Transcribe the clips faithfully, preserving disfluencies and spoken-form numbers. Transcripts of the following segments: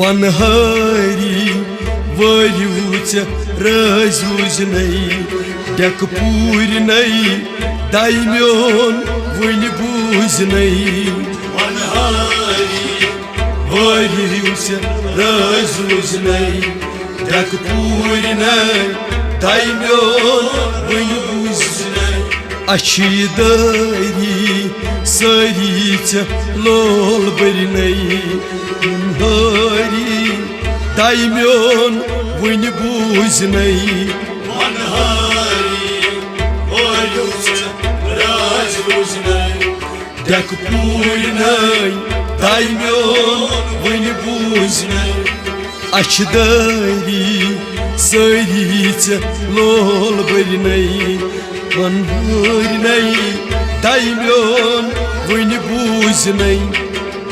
پنہٲری وٲرِو ژےٚ رٲزۍ روٗزنَے، ڈٮ۪کہٕ پوٗرۍ نَے دَے میون وٕنہِ بوٗزنَے۔ پنہٲری وٲرِو ژےٚ رٲزۍ روٗزنَے، ڈٮ۪کہٕ پوٗرۍ نَے دَے میون وٕنہِ بوٗزنَے۔ اَسہِ چھِ یہِ دٲری سٲری ژےٚ لول بٔرنَے، پنہٲری دَے میون وٕنہِ بوٗزنَے۔ پنہٲری وٲرِو ژےٚ رٲزۍ روٗزنَے، ڈٮ۪کہٕ پوٗرۍ نَے دَے میون وٕنہِ بوٗزنَے۔ اَسہِ چھِ دٲری سٲری ژےٚ لول بٔرنَے، پنہٲرۍ نَے دَے میون وٕنہِ بوٗزنَے۔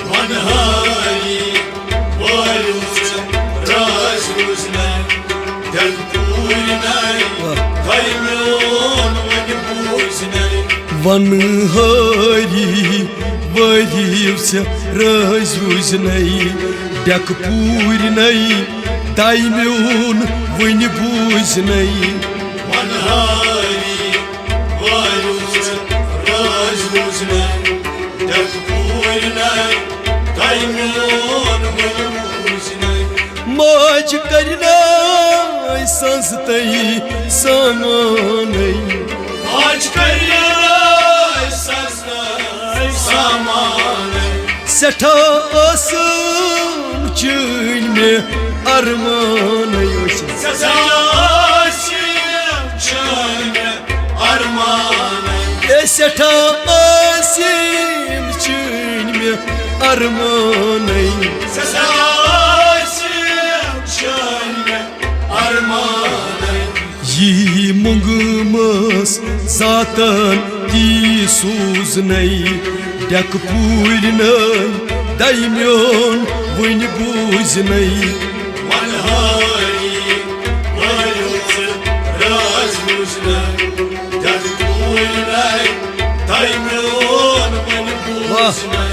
پنہٲری وٲرِو ژےٚ رٲزۍ روٗزنَے، ڈٮ۪کہٕ پوٗرۍ نَے دَے میون وٕنہِ بوٗزنَے۔ پنہٲری وٲرِو ژےٚ رٲزۍ روٗزنَے، ڈٮ۪کہٕ پوٗرۍ نَے دَے میون وٕنہِ بوٗزنَے۔ پنہٲری وٲرِو ژےٚ رٲزۍ روٗزنَے، ڈٮ۪کہٕ پوٗرۍ نَے دَے میون وٕنہِ بوٗزنَے۔ ماجہِ کَرِ نَے سَنٛز تَے سامانَے۔ ماجہِ کَرِ نَے سَنٛز تَے سامانَے۔ سٮ۪ٹھاہ ٲسٕم چٲنۍ مےٚ اَرمانَے۔ سٮ۪ٹھاہ ٲسٕم چٲنۍ مےٚ اَرمانَے۔ اے سٮ۪ٹھاہ ٲسٕم چٲنۍ مےٚ اَرمانَے۔ سٮ۪ٹھاہ ٲسٕم چٲنۍ مےٚ اَرمانَے۔ یی مۄنٛگمَس ذاتَن تی سوٗزنَے، ڈٮ۪کہٕ پوٗرۍ نَے دَے میون وٕنہِ بوٗزنَے۔ پنہٲری وٲرِو ژےٚ رٲزۍ روٗزنَے، ڈٮ۪کہٕ پوٗرۍ نَے دَے میون وٕنہِ واہ۔ بوٗزنَے۔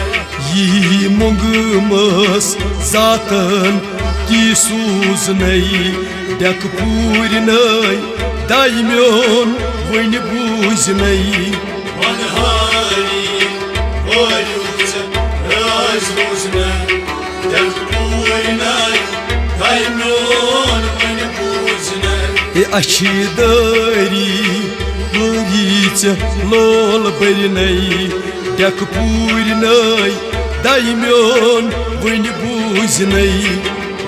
یی مۄنٛگمَس ذاتَن تی سوٗزنَے، ڈٮ۪کہٕ پوٗرۍ نَے دَے میون وٕنہِ بوٗزنَے۔ پنہٲری وٲرِو ژےٚ رٲزۍ روٗزنَے، ڈٮ۪کہٕ پوٗرۍ نَے دَے میون وٕنہِ بوٗزنَے۔ اے اَسہِ چھِ دٲری وٲری ژےٚ لول بٔرنَے، ڈٮ۪کہٕ پوٗرۍ نَے دَے میون وٕنہِ بوٗزنَے۔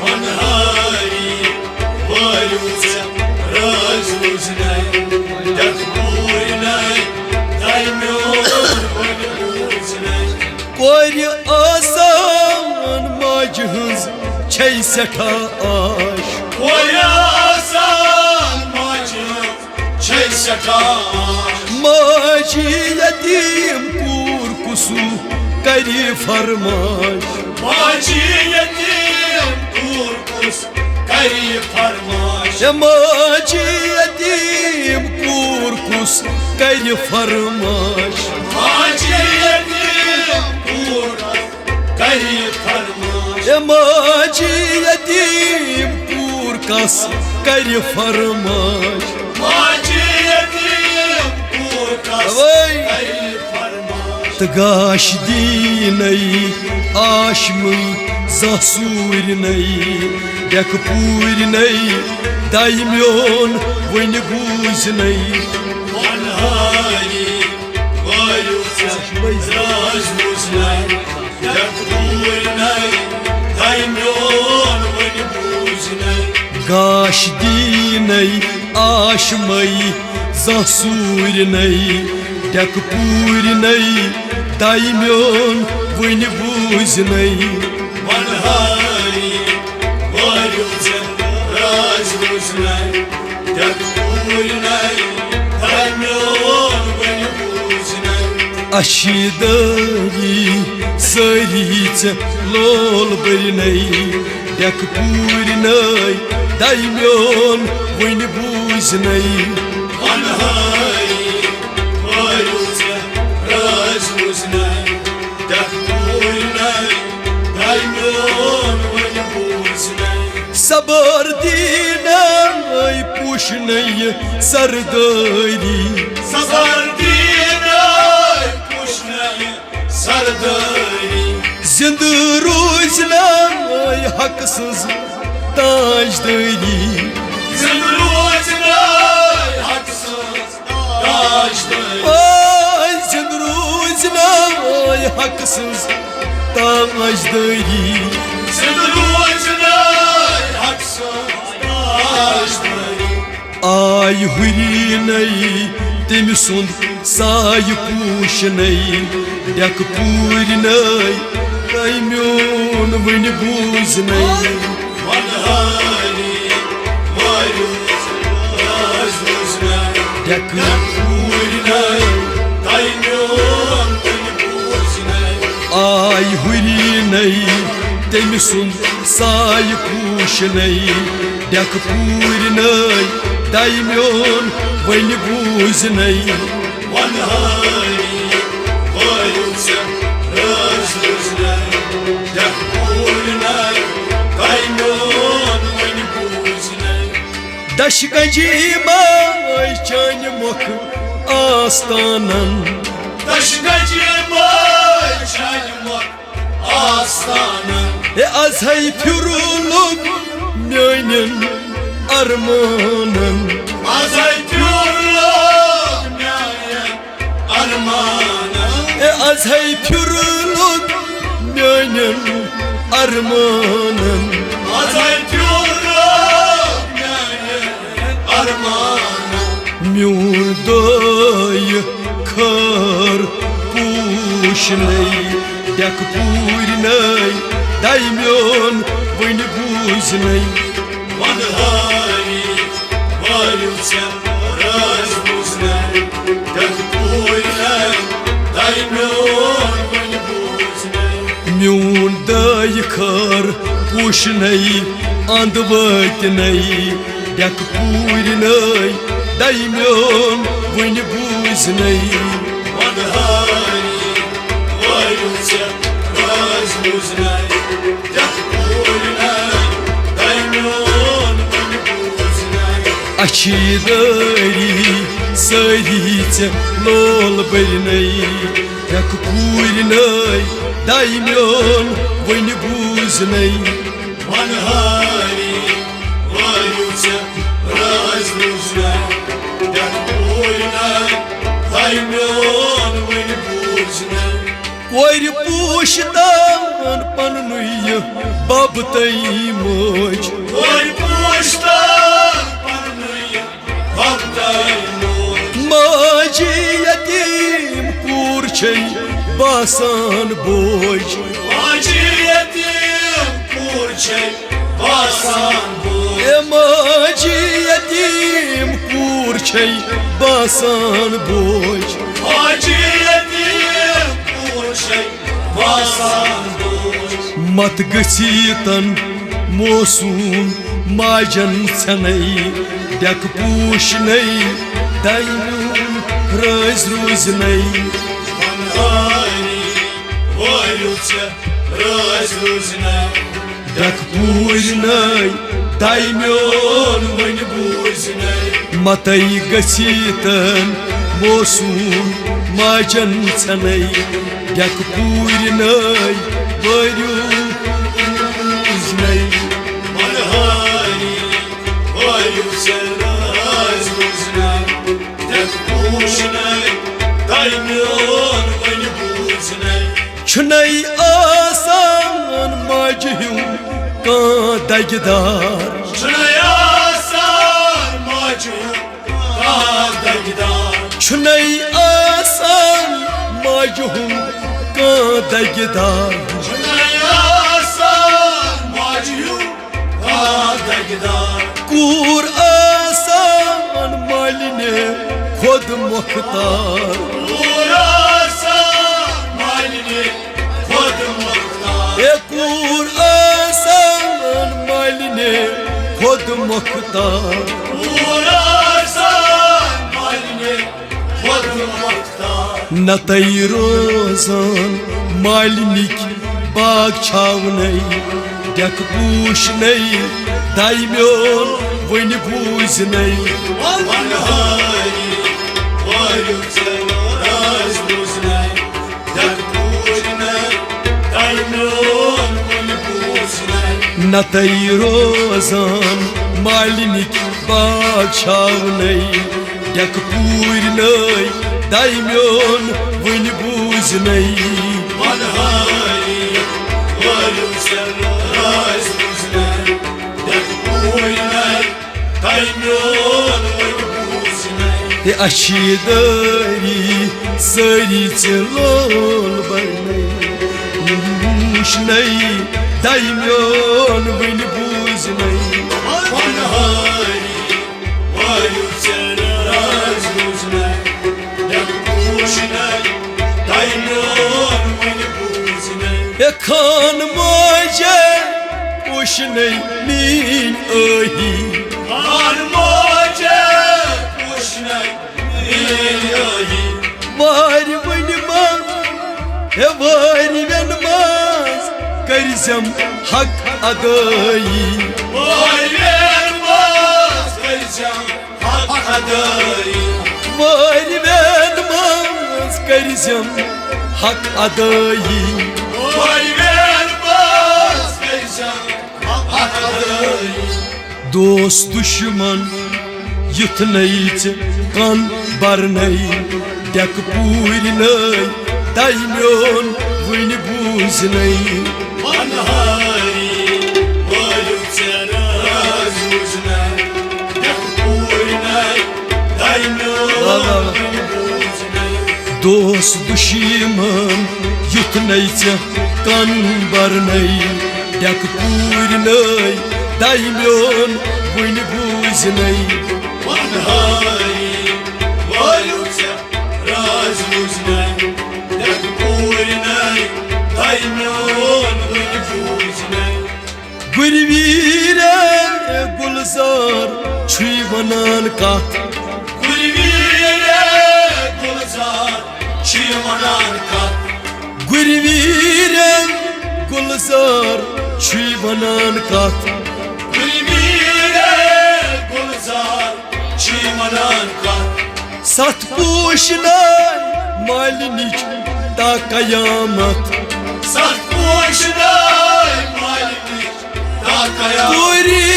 پنہٲری وٲرِو ژےٚ رٲزۍ روٗزنَے، ڈٮ۪کہٕ پوٗرۍ نَے دَے میون وٕنہِ بوٗزنَے۔ کورِ آسان ماجہِ ہٕنٛز چھے سٮ۪ٹھاہ آش۔ کورِ آسان ماجہِ ہٕنٛز چھے سٮ۪ٹھاہ آش۔ ماجہِ یتیٖم کوٗر کُسُ کرِ فرماش۔ ماجہِ یتیٖم کوٗر کُس کرِ فرماش۔ اے ماجہِ یتیٖم کوٗر کُس کرِ فرماش۔ ماجہِ یتیٖم کوٗر کُس کرِ فرماش۔ اے ماجہِ یتیٖم کوٗر کس کرِ فرماش۔ ماجہِ یتیٖم کوٗر کس اوے۔ کرِ فرماش۔ تہٕ گاش دیٖنَے آشمٕے زانٛہہ سوٗرۍ نَے، ڈٮ۪کہٕ پوٗرۍ نَے، دَے میون وٕنہِ بوٗزۍ نَے۔ پنہٲری وٲرِو ژےٚ راز روٗزنَے، ڈٮ۪کہٕ پوٗرۍ نَے، دَے میون وٕنہِ بوٗزۍ نَے۔ گاش دیٖنَے آشمَے زانٛہہ سوٗرۍ نَے، ڈٮ۪کہٕ پوٗرۍ نَے، دَے میون وٕنہِ بوٗزۍ نَے۔ پنہٲری وٲرِو ژےٚ راز روٗزنَے، ڈٮ۪کہٕ پوٗرۍ نَے، دَے میون وٕنہِ بوٗزۍ نَے۔ اَسہِ چھِ دٲری سٲری ژےٚ لول بٔرۍ نَے، ڈٮ۪کہٕ پوٗرۍ نَے، دَے میون وٕنہِ بوٗزۍ نَے۔ پنہٲری وٲرِو ژےٚ راز روٗزنَے، ڈٮ۪کہٕ پوٗرۍ نَے، دَے میون وٕنہِ بوٗزۍ۔ صبر دیٖنَے پوٗشنَے سردٲری۔ صبر دیٖنَے پوٗشنَے سردٲری۔ زِندٕ روٗزنَے حق سٕنٛز تاجدٲری۔ زِندٕ روٗزنَے حق سٕنٛز تاجدٲری۔ آے زِندٕ روٗزنَے حق سٕنٛز تاجدٲری۔ زِندٕ روٗزنَے حق سٕنٛز تاجدٲری۔ آے ہُرینَے تٔمۍ سُنٛد سایہِ پوٗشنَے، ڈٮ۪کہٕ پوٗرنَے، تۄہہِ میون وٕنہِ بوٗزنَے۔ وَنہٲری وٲرِو راز روزنَے۔ ڈٮ۪کہٕ پوٗرنَے، تۄہہِ میون وٕنہِ بوٗزنَے۔ آے ہُرینَے تٔمۍ سُنٛد سایہِ پوٗشنَے، ڈٮ۪کہٕ پوٗرنَے، تۄہہِ میون وٕنہِ بوٗزنَے۔ وَنہٲری وٲرِو ژےٚ رٲز روزنَے، ڈٮ۪کہٕ پوٗرنَے، تۄہہِ میون وٕنہِ بوٗزنَے۔ دَشہِ گنجی ماے چانہِ مۄکھٕ آستانَن۔ دَشہِ گنجی ماے چانہِ مۄکھٕ آستانَن۔ ہے، از ہے پھیُرلُک میٲنٮ۪ن ارمانن۔ از ہے پھیُرلُک میٲنٮ۪ن ارمانن۔ ہے، از ہے پھیُرلُک میٲنٮ۪ن ارمانن۔ از ہے پھیُرلُک میٲنٮ۪ن ارمانن۔ میون دٲے خٲر پوٗشنَے، ڈٮ۪کہٕ پوٗرنَے، دَے میون وٕنہِ بوٗزنَے۔ وَنہٲری وٲرِو ژےٚ رٲز بوٗزنَے، ڈٮ۪کہٕ پوٗرنَے، دَے میون وٕنہِ بوٗزنَے۔ میون دٲے خٲر پوٗشنَے، اَنٛد وٲتنَے، ڈٮ۪کہٕ پوٗرنَے، دَے میون وٕنہِ بوٗزنَے۔ وَنہٲری وٲرِو ژےٚ رٲز بوٗزنَے، ڈٮ۪کہٕ پوٗرنَے، دَے میون وٕنہِ بوٗزنَے۔ اَچھی دٲری سٲری ژےٚ لول بٔرنَے، ڈٮ۪کہٕ پوٗرنَے، دَے میون وٕنہِ بوٗزنَے۔ وَنہٲری وٲرِو ژےٚ رٲز بوٗزنَے، ڈٮ۪کہٕ پوٗرنَے، دَے میون وٕنہِ بوٗزنَے۔ کورِ پوٗشتَن پَننُے یہِ بَب تہٕ موج۔ کورِ پوٗشتَن پَننُے یہِ بَب تہٕ موج۔ ماجہِ یتیٖم کوٗر چھے باسان بوج۔ ماجہِ یتیٖم کوٗر چھے باسان بوج۔ اے ماجہِ یتیٖم کوٗر چھے باسان بوج۔ ماجہِ یتیٖم کوٗر چھے باسان بوج۔ مت گژھی تن موسوٗم ماجن ژھٮ۪نَے، ڈٮ۪کہٕ پوٗشنَے، دَے میون رٲز روٗزنَے۔ وَنہٲری وٲرِو ژےٚ رٲز روٗزنَے۔ ڈٮ۪کہٕ پوٗرنَے، دَے میون وٕنہِ بوٗزنَے۔ متَے گژھی تن موسوٗم ماجن ژھٮ۪نَے، ڈٮ۪کہٕ پوٗرنَے، وٲرِو بوٗزنَے۔ وَنہٲری وٲرِو ژےٚ رٲز روٗزنَے، ڈٮ۪کہٕ پوٗشنَے، دَے میون وٕنہِ بوٗزنَے۔ چھُنَے آسان ماجہِ ہیوٗ کانٛہہ دَگہِ دار۔ چھُنَے آسان ماجہِ ہیوٗ کانٛہہ دَگہِ دار۔ چھُنَے آسان ماجہِ ہیوٗ کانٛہہ دَگہِ دار۔ چھُنَے آسان ماجہِ ہیوٗ کانٛہہ دَگہِ دار۔ کوٗر آسان مالِنہِ خۄد مۄختار۔ کوٗر آسان مالِنہِ خۄد مۄختار۔ اے کوٗر آسان مالِنہِ خۄد مۄختار۔ کوٗر آسان مالِنہِ خۄد مۄختار۔ نَتَے روزان مالِنِکۍ باغ چھاونَے، ڈیکہٕ پوٗشنَے دَے میون وٕنہِ بوٗزنَے۔ وَنہٲری وٲرِو ژےٚ راز بوٗزنَے۔ ڈیکہٕ پوٗشنَے دَے میون وٕنہِ بوٗزنَے۔ نَتَے روزان مالِنِکۍ بادشاونَے۔ ڈیکہٕ پوٗرۍ نٲے دَے میون وٕنہِ بوٗزنَے۔ وَنہٲری وٲرِو ژےٚ راز بوٗزنَے۔ ڈیکہٕ پوٗرۍ نٲے دَے میون وٕنہِ بوٗزنَے۔ ہے اَچھی دٲری سٲری ژےٚ لول بَرنَے۔ وٕچھنَے دَے میون وٕنہِ بوٗزنَے۔ وَنہٲری وٲرِو ژےٚ راز بوٗزنَے۔ ڈیکہٕ پوٗشنَے دَے میون وٕنہِ بوٗزنَے۔ ہے خان ماجے پوٗشنَے میٛٲنۍ ٲہی۔ خان ماجے پوٗشنَے میٛٲنۍ ٲہی۔ وارِ وٕنہِ منٛز، ہے وارِ وٮ۪ن منٛز کٔرۍزٮ۪م حق ادٲیی۔ وارِ وٮ۪ن منٛز کٔرۍزٮ۪م حق ادٲیی۔ وارِ وٮ۪ن منٛز کٔرۍزٮ۪م حق ادٲیی۔ وارِ وٮ۪ن منٛز کٔرۍزٮ۪م حق ادٲیی۔ دوست دُشمن یُتھ نَے ژےٚ کَن بَرنَے۔ ڈیکہٕ پوٗرۍ نٲے دَے میون وٕنہِ بوٗزنَے۔ وَنہٲری وٲرِو ژےٚ راز بوٗزنَے۔ ڈیکہٕ پوٗرۍ نٲے دَے میون واہ، واہ، واہ۔ وٕنہِ بوٗزنَے۔ دوست دُشمن یُتھ نَے ژےٚ کَن بَرنَے۔ ڈیکہٕ پوٗرۍ نٲے دَے میون وٕنہِ بوٗزنَے۔ وَنہٲری وٲرِو ژےٚ راز بوٗزنَے۔ ڈیکہٕ پوٗرۍ نٲے دَے میون وٕنہِ بوٗزنَے۔ گُرویٖرے گُلزار چھُے وَنان کَتھ۔ گُرویٖرے گُلزار چھُے وَنان کَتھ۔ گُرویٖرے گُلزار چھُے وَنان کَتھ۔ گُرویٖرے گُلزار چھُے وَنان کَتھ۔ سَتھ پوش ناے مالِنِچ تا قیامت۔ سَتھ پوش ناے مالِنِچ تا قیامت۔ گُری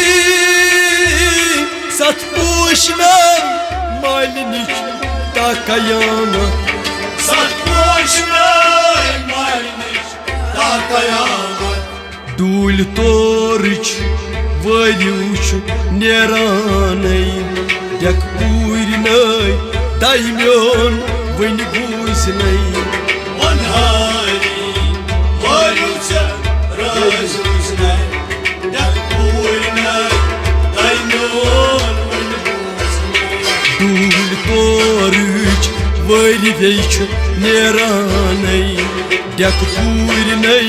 سَتھ پوش ناے مالِنِچ تا قیامت۔ سَتھ پوش ناے مالِنِچ تا قیامت۔ ڈوٗلۍ تورٕچ وٲرِو چھُ نیرانَے۔ ڈیکہٕ پوٗرۍ نٲے دَے میون وٕنہِ بوٗزنَے۔ وَنہٲری وٲرِو ژےٚ راز بوٗزنَے۔ ڈیکہٕ پوٗرۍ نٲے دَے میون وٕنہِ بوٗزنَے۔ ڈوٗلۍ تورٕچ وٲرِو چھُ نیرانَے۔ ڈیکہٕ پوٗرۍ نٲے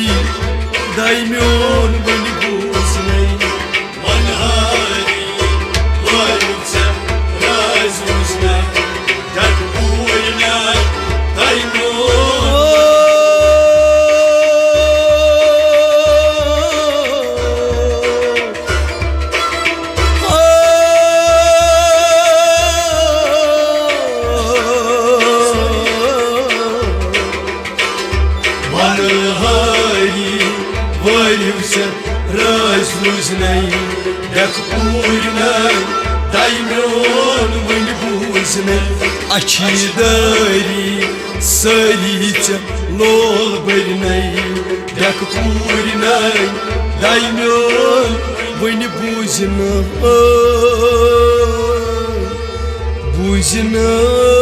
دَے میون وٕنہِ بوٗزنَے۔ وَنہٲری وٲرِو ژےٚ راز بوٗزنَے۔ ڈیکہٕ پوٗرۍ نٲے دَے میون۔ وَنہٲری وٲرِو ژےٚ راز بوٗزنَے۔ ڈیکہٕ پوٗرۍ نٲے دَے میون وٕنہِ بوٗزنَے۔ اَچھی دٲری سٲری ژےٚ لول بٔرنَے۔ ڈیکہٕ پوٗرۍ نٲے دَے میون وٕنہِ بوٗزنَے۔ بوٗزنَے۔